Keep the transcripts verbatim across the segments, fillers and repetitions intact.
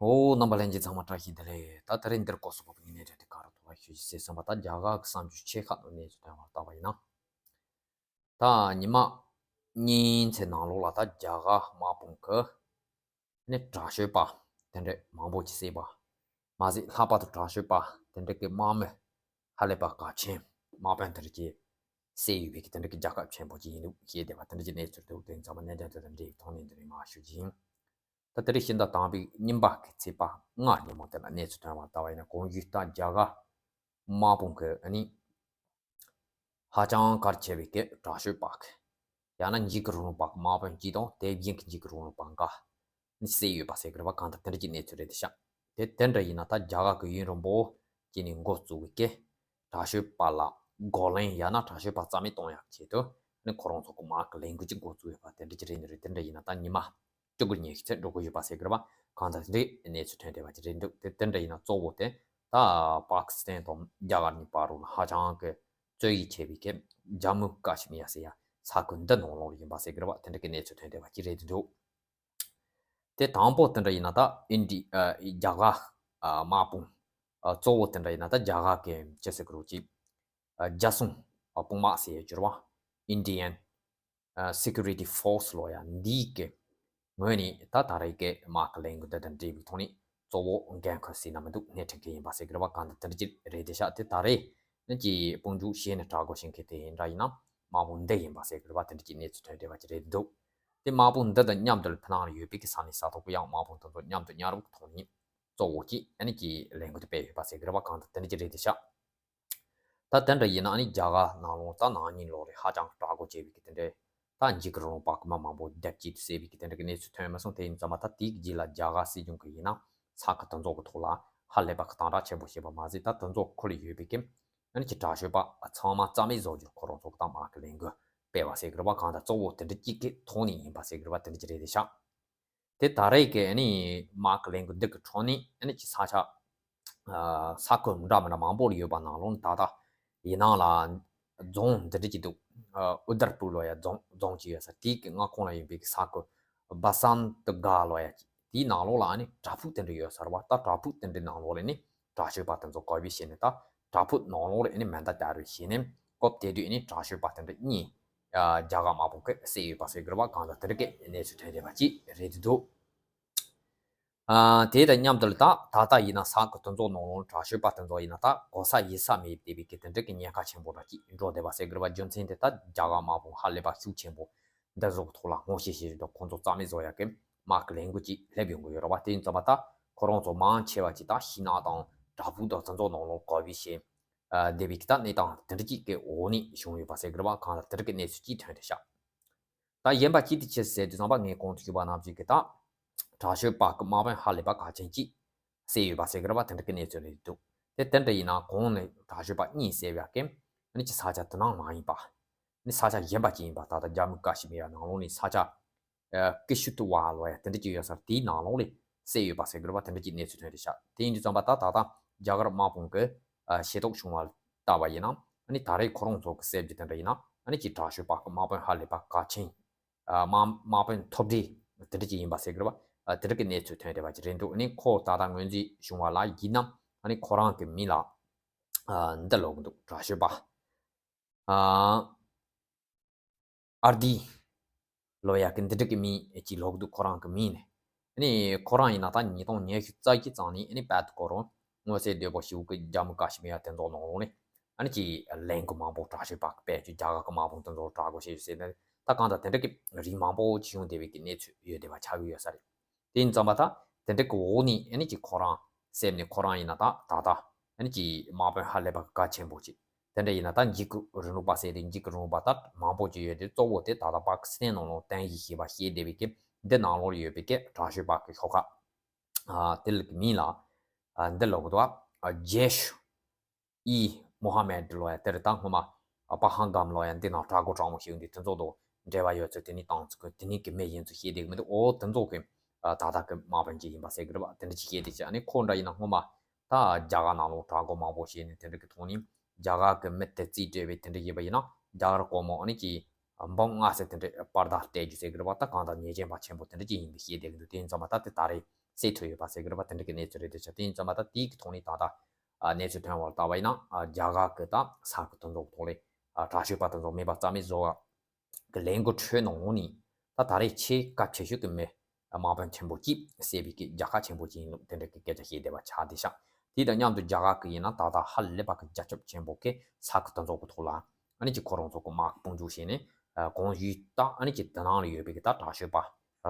ཨོ། རྣམ་པ་ལྷན་རྒྱས་ཚང་མ་བཀྲ་ཤིས་བདེ་ལེགས། ད་དེ་རིང་འདིར་སྐོར་སོགས་པ་ངས་གནས་དོན་དེ་ག་རུ་ཐོག་ལ་ཞུ་ཞིག་ཟེར་བསམ་པ། ད་རྒྱ་གར་གྱི་གསར་འགྱུར་ཆེ་ཁག་ནང་གནས་ཚུལ་ཐོན་པར་བལྟ་བ་ཡིན་ན། ད་ཉི་མ་གཉིས་ཚེ་ནང་ལོགས་ལ་ད་རྒྱ་གར་དམག་དཔུང་གི་ནས་དྲག་སྤྱོད་པ་དེ་འདྲ་མང་པོ་ཅིག་བསད་པ། མ་ཟད་ལྷག་པར་དུ་དྲག་སྤྱོད་པ་དེ་འདྲ་གི་དམག་མི་ཧ་ལས་པ་གལ་ཆེན། དམག་དཔོན་དེ་འདྲ་ཅིག་བསད་ཡོད་པའི་གི་དེ་འདྲ་གི་རྒྱལ་ཁབ་ཆེན་པོ་ཅིག་ཡིན་ལུགས་བཤད་བསྡད་པ་དེ་འདྲ་ཅིག་གནས་ཚུལ་འདུག་དེ་ཚང་མ་གནད་དོན་དེ་དང་འབྲེལ་བའི་ཐོག་ནས་འདི་ནས་མར་ཞུ་རྒྱུ་ཡིན། ད་དེ་རིང་ཕྱི་ཟླ་དང་པོའི་གཉིས་པ་གི་ཚེས་པ་ལྔ་ཉིན་མོ་དེ་ལ་གནས་ཚུལ་ཐོན་པར་བལྟ་བ་ཡིན་ན། གོང་ཞུས་ལྟར་རྒྱ་གར་དམག་དཔུང་གི་ཨ་ནི་ཧ་ཅང་གལ་ཆེ་བའི་གི་དྲག་སྤྱོད་པ་གི་ཡང་ན་འཇིགས་སྐུལ་རིང་ལུགས་པ་གི་དམག་དཔོན་གཅིག་དང་དེ་བཞིན་གྱི་འཇིགས་སྐུལ་རིང་ལུགས་པ་འགའ་ནི་བསད་ཡོད་པ་ཟེར་གི་རེད་པ། གང་ལྟར་དེ་འདྲ་ཅིག་གནས་ཚུལ་རེད་དེ་ཤག་དེ་དེ་འདྲ་ཡིན་ན་ད་རྒྱ་གར་གི་ཡུན་རིང་པོ་ཅིག་ནས་འགོ་བཙུགས་པའི་གི་དྲག་སྤྱོད་པ་ལ་རྒོལ་ལན་ཡང་ན་དྲག་སྤྱོད་པ་རྩ་མེད་གཏོང་ཡག་ཆེད་དུ་ནི་ཁོ་རང་ཚོ་གི་དམག་གི་ལས་འགུལ་ཅིག་འགོ་བཙུགས་ཡོད་པ་དེ་འདྲ་ཅིག་རེད། འདི་རེད། དེ་འདྲ་ཡིན་ན་ད་ཉི་མ་བཅུ་དགུ་ཉིན་ཤས་ཚད་འགྲོ་གི་ཡོད་པ་ཟེར་གི་རེད་པ། གང་ལྟར་དེ་འདྲའི་གནས་ཚུལ་ཐོན་བསྡད་པ་ཅིག་རེད་འདུག་དེ་དེ་འདྲ་ཡིན་ན་གཙོ་བོ་དེ་ད་པ་ཀི་སི་ཐན་དང་རྒྱ་གར་གཉིས་བར་རུ་ཧ་ཅང་གི་རྩོད་ཡིག་ཆེ་བའི་གི་ཇམ་མུ་ཀ་ཤི་མིར་ཟེར་ཡ་ས་ཁུལ་འདི་ནང་ལོགས་ལ་ཡིན་པ་ཟེར་གི་རེད་པ། དེ་འདྲ་གི་གནས་ཚུལ་ཐོན་བསྡད་པ་ཅིག་རེད་འདུག་དེ་དང་པོ་དེ་འདྲ་ཡིན་ན་ད་ཨིན་ཌི་ཨ་རྒྱ་གར་ཨ་དམག་དཔུང་ཨ་གཙོ་བོ་དེ་འདྲ་ཡིན་ན་ད་རྒྱ་གར་གི་ཅི་ཟེར་གི་རེད། ཅིག་ཨ་རྒྱལ་སྲུང་ཨ་དཔུང་དམག་ཟེར་ཡ་གྱུར་པ། Indian ཨ་Security Force ལོ་ཡ་འདིའི་གི་ངོས་ནས་ད་ད་རེས་ཀྱི་དམག་གི་ལས་འགུལ་འདི་དང་འབྲེལ་བའི་ཐོག་ནས་གཙོ་བོ་འགན་ཁུར་ཟིན་ན་མི་འདུག་སྣེ་ཁྲིད་མཁན་ཡིན་པ་ཟེར་གི་རེད་པ། གང་ལྟར་དེ་འདྲ་ཅིག་རེད་དེ་ཤག་དེ་ད་རེས་ནི་ཀྱི་དཔུང་འཇུག་བྱས་ནས་དྲག་རྒོལ་བྱེད་མཁན་དེ་འདྲ་ཡིན་ན་དམག་དཔུང་འདི་ཡིན་པ་ཟེར་གི་རེད་པ། དེ་འདྲ་ཅིག་གནས་ཚུལ་ཐོན་བསྡད་པ་ཅིག་རེད་འདུག་དེ་དམག་དཔུང་འདི་དང་མཉམ་དུ་ཕྱི་ནང་ལ་ཡོད་པའི་གི་ས་གནས་ས་ཐོག་གི་ཡང་དམག་དཔུང་དེ་ཚོ་མཉམ་དུ་མཉམ་རུབ་ཐོག་ནས་གཙོ་བོ་གཅིག་ཨ་ནི་ཀྱི་ལས་འགུལ་དེ་སྤེལ་ཡོད་པ་ཟེར་གི་རེད་པ། གང་ལྟར་དེ་འདྲ་ཅིག་རེད་དེ་ཤག་ད་དེ་འདྲ་ཡིན་ན་ཨ་ནི་རྒྱ་གར་ནང་ལོགས་ད་ནང་ཉིན་ལོག་རེ་ཧ་ཅང་དྲག་རྒོལ་བྱས་པའི་གི་དེ་འདྲའི་ད་འཇིགས་སྐུལ་རིང་ལུགས་པ་གི་མི་མང་པོ་རྡབ་གཅིག་ཏུ་བསད་པའི་གི་དེ་འདྲ་གི་གནས་ཚུལ་ཐོན་མ་སོང་། དེ་ཡིན་ཙང་མ་ད་དེའི་རྗེས་ལ་རྒྱ་གར་སྲིད་གཞུང་གི་ཡིན་ན་ས་ཁུལ་དེ་ཚོ་གི་ཐོག་ལ་ཧ་ལས་པ་གི་དམ་དྲག་ཆེན་པོ་བྱས་པ་མ་ཟད། ད་དེ་ཚོ་ཁུལ་ལ་ཡོད་པའི་གི་ཨ་ནི་ཀྱི་དྲག་སྤྱོད་པ་ཚང་མ་རྩ་མེད་བཟོ་རྒྱུར་ཁོ་རང་ཚོ་གི་ད་དམག་གི་ལས་འགུལ་སྤེལ་བ་ཟེར་གི་རེད་པ། གང་ལྟར་གཙོ་བོ་དེ་འདྲ་གཅིག་གི་ཐོག་ནས་ཡིན་པ་ཟེར་གི་རེད་པ། དེ་འདྲ་ཅིག་རེད་དེ་ཤག་དེ་ད་རེས་ཀྱི་ཨ་ནི་དམག་གི་ལས་འགུལ་འདི་གི་ཁྲོད་ནས་ཨ་ནི་ཀྱི་ས་ཆ་ཨ་ས་ཁུལ་འདྲ་མི་འདྲ་མང་པོ་ལ་ཡོད་པ་ནང་ལོགས་ནས་ད་ལྟ་ཡིན་ནའང་ལ་རྫོང་འདི་འདྲ་ཅིག་འདུག་ཨ་ཨུ་དར་པུར་ལོ་ཡ་རྫོང་རྫོང་ཅིག་ཡོད་ས། དེའི་གི་མངའ་ཁོངས་ལ་ཡོད་པའི་གི་ས་ཁུལ་བ་སན་ཏི་གྷ་ལོ་ཡ་ཅིག་དེའི་ནང་ལོགས་ལ་ཨ་ནི་བྲག་ཕུག་དེ་འདྲ་ཡོད་ས་རེད་པ། ད་བྲག་ཕུག་དེ་འདྲའི་ནང་ལོགས་ལ་ནི་དྲག་སྤྱོད་པ་དེ་ཚོ་ག་བའི་བྱས་ནས་ད་བྲག་ཕུག་ནང་ལོགས་ལ་ནི་མེ་མདའ་སྟར་རེ་བྱས་ནས་སྐབས་དེ་དུས་ནི་དྲག་སྤྱོད་པ་དེ་འདྲ་གཉིས་ཨ་རྒྱ་གར་དམག་དཔུང་གིས་བསད་ཡོད་པ་ཟེར་གི་རེད་པ། གང་ལྟར་དེ་འདྲ་གི་གནས་ཚུལ་ཐོན་བསྡད་པ་ཅིག་རེད་འདུག་ཨ་དེ་དང་མཉམ་དུ་ད་ད་ལྟ་ཡིན་ན་ས་ཁུལ་དེ་ཚོ་ནང་ལོགས་དྲག་སྤྱོད་པ་དེ་ཚོ་ཡིན་ན་ད་གོ་ས་ཡིན་ས་མེད་བསྡད་པའི་གི་དེ་འདྲ་གི་ཉེན་ཁ་ཆེན་པོ་འདྲ་ཅིག་འགྲོ་བསྡད་པ་ཟེར་གི་རེད་པ། རྒྱུ་མཚན་དེ་ད་རྒྱ་གར་དམག་དཔུང་ཧ་ལས་པ་ཤུགས་ཆེན་པོ་འདི་ཚོ་གི་ཐོག་ལ་སྔོག་བཤེར་བྱེད་བཞིན་དུ་ཁོང་ཚོ་རྩ་མེད་བཟོ་ཡག་གི་དམག་གི་ལས་འགུལ་ཅིག་སླེབས་ཡོང་གི་ཡོད་རེད་པ། དེ་ཡིན་ཙང་མ་ད་ཁོ་རང་ཚོ་མང་ཆེ་བ་ཅིག་ད་ཤིང་ནགས་དང་བྲག་ཕུག་དང་དེ་ཚོ་ནང་ལོགས་ག་བའི་བྱས་ཨ་བསྡད་པའི་གི་ད་གནས་སྟངས་དེ་འདྲ་ཅིག་གི་འོག་ནས་བྱུང་ཡོད་པ་ཟེར་གི་རེད་པ། གང་ལྟར་དེ་འདྲ་གི་གནས་ཚུལ་ཅིག་ཐོན་བསྡད་ཤག་ད་གཞན་པ་ཅི་སྟེ་ཆེ་ཟེར་དུས་ཙམ་པ་ངས་གོང་དུ་ཞུས་པ་ནང་བཞིན་གྱི་ད་དྲག་སྤྱོད་པ་གི་དམག་དཔོན་ཧ་ལས་པ་གལ་ཆེན་གཅིག་བསད་ཡོད་པ་ཟེར་གི་རེད་པ། དེ་འདྲ་གི་གནས་ཚུལ་རེད་འདུག་དེ་དེ་འདྲ་ཡིན་ན་གོང་ནས་དྲག་སྤྱོད་པ་གཉིས་བསད་པ་གི་ཨ་ནི་ཅི་ས་ཆ་དེ་ནང་མ་ཡིན་པ་ནི་ས་ཆ་གཞན་པ་ཅིག་ཡིན་པ། ད་ལྟ་ཇམ་མུ་ཀ་ཤི་མིར་ནང་ལོགས་ནས་ས་ཆ་ཨ་ཀི་ཤུ་ཏུ་ཝ་ལོ་ཡ་དེ་འདྲ་ཅིག་ཡོད་ས་དེའི་ནང་ལོགས་ནས་བསད་ཡོད་པ་ཟེར་གི་རེད་པ། དེ་འདྲ་ཅིག་གནས་ཚུལ་ཐོན་བསྡད་ཤག་དེ་ཡིན་དུས་ཙམ་པ་ད་ད་ལྟ་རྒྱ་གར་དམག་དཔུང་གི་ཨ་ཤེས་རྟོགས་བྱུང་བ་ལྟ་བ་ཡིན་ན་ཨ་ནི་ད་རེས་ཁོ་རང་ཚོ་གི་བསད་རྒྱུ་དེ་འདྲ་ཡིན་ན་ཨ་ནི་ཅི་དྲག་སྤྱོད་པ་གི་དམག་དཔོན་ཧ་ལས་པ་གལ་ཆེན་ཨ་དམག་དམག་དཔོན་ཐོབ་གྲས་དེ་འདྲ་ཅིག་ཡིན་པ་ཟེར་གི་རེད་པ། ཨ་དེ་འདྲ་གི་གནས་ཚུལ་ཐོན་བསྡད་པ་ཅིག་རེད་འདུག་ཨ་ནི་ཁོ་ད་ལྟ་ངོས་འཛིན་བྱུང་བ་ལ་ཡིན་ན་ཨ་ནི་ཁོ་རང་གི་མིང་ལ་ཨ་འདི་ལབ་གི་འདུག་དྲག་སྤྱོད་པ་ཨ་ཨར་དི་ལོ་ཡ་གི་འདི་འདྲ་གི་མིང་ཅིག་ལབ་གི་འདུག་ཁོ་རང་གི་མིང་ནས། ཨ་ནི་ཁོ་རང་ཡིན་ན་ད་ཉིས་སྟོང་ཉི་ཤུ་རྩ་གཅིག་ཙམ་ནས་ཨ་ནི་བལ་ཏི་ཁོ་རང་མངོན་གསལ་དོད་པོ་ཞེ་པོ་གི་ཇམ་མུ་ཀ་ཤི་མིར་དེ་ཚོ་ནང་ལོགས་ནས་ཨ་ནི་ཅིག་ལས་འགུལ་མང་པོ་དྲག་སྤྱོད་པ་གི་སྤེལ་རྒྱུ། རྒྱ་གར་གི་དམག་དཔུང་དེ་ཚོ་དྲག་རྒོལ་བྱེད་རྒྱུ་ཟེར་ནས་ད་གང་ལྟར་དེ་འདྲ་གི་རིགས་མང་པོ་ཅིག་བྱུང་བསྡད་པའི་གི་གནས་ཚུལ་ཡོད་བསྡད་པ་ཆགས་ཀྱི་ཡོད་ས་རེད། དེ་ཡིན་ཙམ་པ་ད་དེ་འདྲ་གི་འོག་ནས་ཨ་ནི་ཅིག་ཁོ་རང་བསད་ནས་ཁོ་རང་ཡིན་ན་ད་ད་ལྟ་ཨ་ནི་ཅིག་དམག་དཔོན་ཧ་ལས་པ་གལ་ཆེན་པོ་ཅིག་དེ་འདྲ་ཡིན་ན་ད་འཇིགས་སྐུལ་རིང་ལུགས་པ་ཟེར་ཏེ་འཇིགས་སྐུལ་རིང་ལུགས་པ་ད་མང་པོ་ཅིག་ཡོད་དེ། གཙོ་བོ་དེ་ད་ལྟ་པ་ཀི་སི་ཐན་ནང་ལོགས་རྟེན་གཞི་བྱས་པ་ཞེས་བསྡད་པའི་གི་འདི་ནང་ལོགས་ཡོད་པའི་གི་དྲག་སྤྱོད་པ་གི་ཤོག་ཁག་ཨ་དེ་ལ་གི་མིང་ལ་ཨ་འདི་ལབ་གི་འདུག་ཨ་ཇེ་ཤུ་ཨི་མོ་ཧ་མེད་ལོ་ཡ་དེ་རེད། ད་སྔོན་མ་ཨ་པ་ཧང་གམ་ལོ་ཡ་འདི་ནང་དྲག་རྒོལ་དྲག་མོ་ཞིག་འདི་དེ་ཚོ་དང་འབྲེལ་བ་ཡོད་ཚུལ་དེ་ནི་བཏང་ཚུལ་གི་དེ་ནི་གི་མི་ཡིན་ཚུལ་བཤད་བསྡད་གི་མི་འདུག་ཨོ་དེ་ཚོ་གི་ཨ་ད་ལྟ་གི་དམག་དཔོན་ཅིག་ཡིན་པ་ཟེར་གི་རེད་པ། དེ་འདྲ་ཅིག་བཤད་བསྡད་ཅིག་ཨ་ནི་ཁོ་འདྲ་ཡིན་ན་སྔོན་མ་ད་རྒྱ་གར་ནང་ལོགས་དྲག་རྒོལ་མང་པོ་བྱས་ནས་དེ་འདྲ་གི་ཐོག་ནས་རྒྱ་གར་གི་མི་དེ་རྩིས་སྤྲད་པའི་དེ་འདྲ་ཡིན་པ་ཡིན་ན་རྒྱ་གར་སྒོར་མོ་ཨ་ནི་ཅིག་འབུམ་ལྔ་ཟེར་དེ་འདྲ་པར་རྟགས་སྤྲད་རྒྱུ་ཟེར་གི་རེད་པ། ད་གང་ལྟར་ཉེས་ཅན་པ་ཆེན་པོ་དེ་འདྲ་ཅིག་ཡིན་པའི་བཤད་བསྡད་གི་འདུག་དེ་ཡིན་ཙང་མ་ད་དེ་ད་རེས་ རྩེ་ཐུབ་ཡོད་པ་ཟེར་གི་རེད་པ། དེ་འདྲ་གི་གནས་ཚུལ་རེད། དེ་ཆ་དེ་ཡིན་ཙམ་པ་ད་དེའི་གི་ཐོག་ནས་ད་ལྟ་ཨ་གནས་ཚུལ་ཐོན་བར་ལྟ་བ་ཡིན་ན་ཨ་རྒྱ་གར་གི་ད་ས་ཁུལ་དེ་ཚོ་གི་ཐོག་ལ་ཨ་དྲག་སྤྱོད་པ་དེ་ཚོ་མེད་པ་རྩ་མེད་བཟོ་བ་གི་ལས་འགུལ་ཁྲོད་ནང་ནས་ད་ད་རེས་ཆེས་གལ་ཆེ་ཤོས་ཀྱི་མི་དམག་དཔོན་ཆེན་པོ་གཅིག་བསད་པའི་གི་རྒྱལ་ཁ་ཆེན་པོ་ཅིག་ཡིན་ལུགས་དེ་འདྲ་གི་སྐད་ཆ་བཤད་བསྡད་པ་ཆགས་བསྡད་ཤག་དེ་དང་མཉམ་དུ་རྒྱ་གར་གི་ཡིན་ན་ད་ལྟ་ཧ་ལས་པ་གི་རྒྱ་ཁྱབ་ཆེན་པོ་གི་ས་ཁུལ་དེ་ཚོ་གི་ཐོག་ལ་ཨ་ནི་ཅིག་ཁོ་རང་ཚོ་གི་དམག་དཔུང་འཇུག་བྱས་ནས་ཨ་གང་ཡོད་ད་ཨ་ནི་ཅིག་དེ་ནང་ལ་ཡོད་པའི་གི་ད་དྲག་སྤྱོད་པ་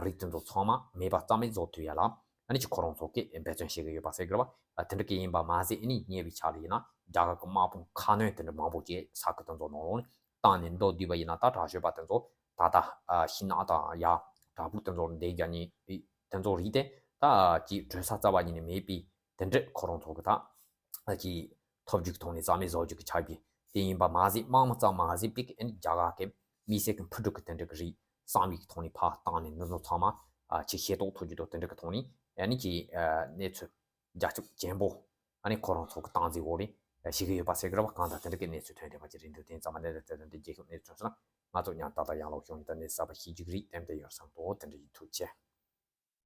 རིགས་དེ་ཚོ་ཚང་མ་མེད་པ་རྩ་མེད་བཟོ་ཐུབ་ཡ་ལ་ཨ་ནི་ཅིག་ཁོ་རང་ཚོ་གི་འབད་བརྩོན་བྱེད་གི་ཡོད་པ་ཟེར་གི་རེད་བ། ཨ་དེ་འདྲ་གི་ཡིན་པ་མ་ཟད་ཨ་ནི་ཉེ་བའི་ཆར་ལ་ཡིན་ན་རྒྱ་གར་གི་དམག་དཔུང་ཁ་སྣོན་དེ་འདྲ་མང་པོ་ཅིག་ས་ཁུལ་དེ་ཚོ་ནང་ལོགས་ནས་བཏང་ནས་འདུག་བསྡད་པ་ཡིན་ན་ད་དྲག་སྤྱོད་པ་དེ་ཚོ་ད་ལྟ་ཨ་ཤིང་ནགས་དང་ཡ་བྲག་ཕུག་དེ་ཚོ་འདི་རྒྱ་ནི་དེ་ཚོ་རིགས་དེ་ད་ཅིག་བྲོས་ས་རྩ་བ་ཉིད་ནས་མེད་པའི་དེ་འདྲ་ཁོ་རང་ཚོ་གི་ད་ཅིག་ཐོབ་རྒྱུ་གི་ཐོག་ནས་རྩ་མེད་བཟོ་རྒྱུ་གི་ཆགས་པའི་དེ་ཡིན་པ་མ་ཟད་དམག་མི་ཙམ་མ་ཟད་པའི་ཨ་ནི་རྒྱ་གར་གི་མི་སེར་གི་འཕུར་གྲུ་གི་དེ་འདྲ་གི་རིགས་གསང་བའི་གི་ཐོག་ནས་ཕར་བཏང་ནས་འདི་ཚོ་ཚང་མ་ཨ་ཅིག་ཤེས་རྟོགས་ཐུབ་རྒྱུ་དང་དེ་འདྲ་གི་ཐོག་ནས་ཨ་ནི་ཅིག་ཨ་གནས་ཚུལ་རྒྱ་ཁྱབ་ཆེན་པོ་ཨ་ནི་ཁོ་རང་ཚོ་གི་སྟངས་འཛིན་འོག་ལ་ཞིག་གི་ཡོད་པ་ཟེར་གི་རེད་བ། གང་ལྟར་དེ་འདྲ་གི་གནས་ཚུལ་ཐོན་བསྡད་པ་ཅིག་རེད་འདུག་དེ་ཙམ་མ་ནས་དེ་དོན་དེ་རྒྱལ་ཁབ་གནས་ཚུལ་སོང་ན་ང་ཚོ་ཉམས་ཏག་ཏག་ཡང་ལོག་བྱུང་ཡིན། ད་གནས་གསར་པ་ཤེས་རྒྱུ་རིགས་ཏན་ཏན་ཡོད་བསམ་འདུག་དེ་འདྲ་ཡིན། ཐུགས་རྗེ་ཆེ།